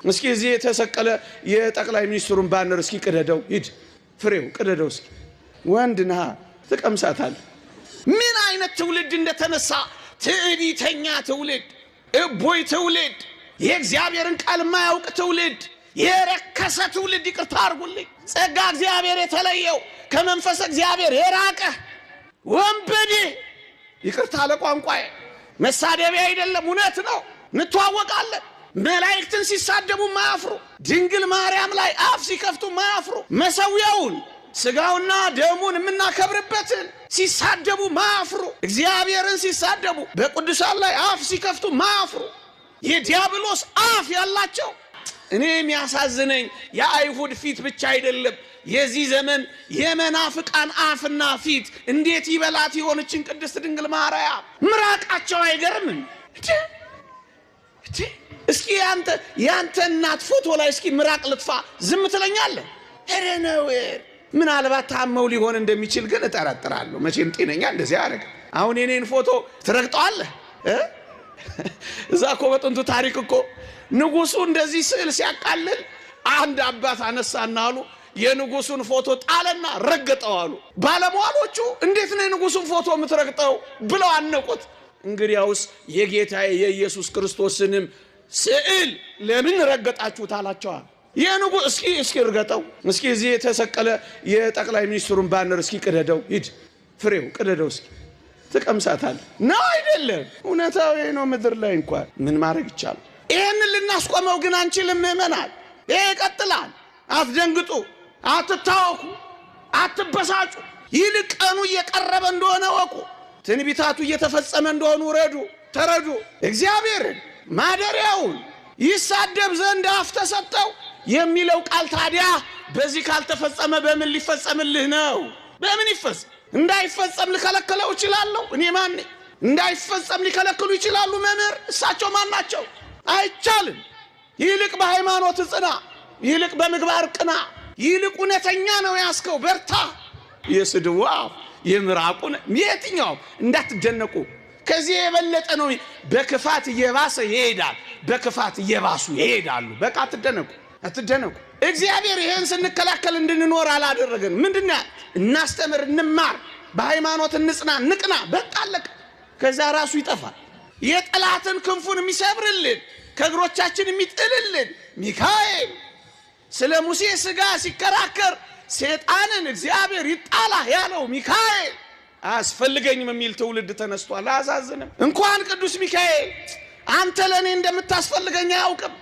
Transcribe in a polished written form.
እስኪ እዚህ የተሰቀለ የጠቅላይ ሚኒስትሩን ባነር እስኪ ቅደደው፣ ሂድ ፍሬው ቅደደው እስኪ። ወንድ ነሃ ትቀምሳታል። ምን አይነት ትውልድ እንደተነሳ! ትዕቢተኛ ትውልድ፣ እቦይ ትውልድ፣ የእግዚአብሔርን ቃል የማያውቅ ትውልድ፣ የረከሰ ትውልድ። ይቅርታ አድርጉልኝ። ጸጋ እግዚአብሔር የተለየው፣ ከመንፈስ እግዚአብሔር የራቀ ወንበዴ። ይቅርታ ለቋንቋዬ፣ መሳደቢያ አይደለም፣ እውነት ነው። እንተዋወቃለን። መላእክትን ሲሳደቡ ማያፍሩ፣ ድንግል ማርያም ላይ አፍ ሲከፍቱ ማያፍሩ፣ መሰዊያውን ስጋውና ደሙን የምናከብርበትን ሲሳደቡ ማያፍሩ፣ እግዚአብሔርን ሲሳደቡ፣ በቅዱሳን ላይ አፍ ሲከፍቱ ማያፍሩ፣ የዲያብሎስ አፍ ያላቸው። እኔ የሚያሳዝነኝ የአይሁድ ፊት ብቻ አይደለም። የዚህ ዘመን የመናፍቃን አፍና ፊት እንዴት ይበላት የሆነችን ቅድስት ድንግል ማርያም ምራቃቸው አይገርምም? እስኪ ያንተ እናት ፎቶ ላይ እስኪ ምራቅ ልጥፋ፣ ዝም ትለኛለህ? ኧረ ነውር። ምናልባት ታመው ሊሆን እንደሚችል ግን እጠረጥራለሁ። መቼም ጤነኛ እንደዚህ አያደርግም። አሁን የኔን ፎቶ ትረግጠዋለህ? እዛ እኮ በጥንቱ ታሪክ እኮ ንጉሱ እንደዚህ ስዕል ሲያቃልል አንድ አባት አነሳና አሉ የንጉሱን ፎቶ ጣለና ረገጠው አሉ። ባለሟሎቹ እንዴት ነው የንጉሱን ፎቶ የምትረግጠው ብለው አነቁት። እንግዲያውስ የጌታዬ የኢየሱስ ክርስቶስንም ስዕል ለምን ረገጣችሁት አላቸዋል። የንጉ እስኪ እርገጠው፣ እስኪ እዚህ የተሰቀለ የጠቅላይ ሚኒስትሩን ባነር እስኪ ቅደደው፣ ሂድ ፍሬው ቅደደው እስኪ ትቀምሳታል። ነው አይደለም? እውነታዊ ነው። ምድር ላይ እንኳን ምን ማድረግ ይቻላል? ይህንን ልናስቆመው ግን አንችልም። ምዕመናን፣ ይሄ ይቀጥላል። አትደንግጡ፣ አትታወኩ፣ አትበሳጩ። ይልቅ ቀኑ እየቀረበ እንደሆነ ወቁ። ትንቢታቱ እየተፈጸመ እንደሆኑ ረዱ፣ ተረዱ። እግዚአብሔርን ማደሪያውን ይሳደብ ዘንድ አፍ ተሰጠው የሚለው ቃል ታዲያ በዚህ ካልተፈጸመ በምን ሊፈጸምልህ ነው? በምን ይፈጸም? እንዳይፈጸም ልከለክለው እችላለሁ? እኔ ማን ነኝ? እንዳይፈጸም ሊከለክሉ ይችላሉ መምህር? እሳቸው ማን ናቸው? አይቻልም። ይልቅ በሃይማኖት ጽና፣ ይልቅ በምግባር ቅና፣ ይልቅ እውነተኛ ነው ያስከው በርታ። የስድቡ አፍ የምራቁን የትኛውም እንዳትደነቁ። ከዚህ የበለጠ ነው። በክፋት እየባሰ ይሄዳል። በክፋት እየባሱ ይሄዳሉ። በቃ አትደነቁ፣ አትደነቁ። እግዚአብሔር ይሄን ስንከላከል እንድንኖር አላደረገን። ምንድን እናስተምር፣ እንማር፣ በሃይማኖት እንጽና፣ ንቅና። በቃ አለቀ። ከዛ ራሱ ይጠፋል። የጠላትን ክንፉን የሚሰብርልን፣ ከእግሮቻችን የሚጥልልን ሚካኤል ስለ ሙሴ ሥጋ ሲከራከር ሰይጣንን እግዚአብሔር ይጣላህ ያለው ሚካኤል አያስፈልገኝም የሚል ትውልድ ተነስቷል። አያሳዝንም? እንኳን ቅዱስ ሚካኤል አንተ ለእኔ እንደምታስፈልገኝ አያውቅም።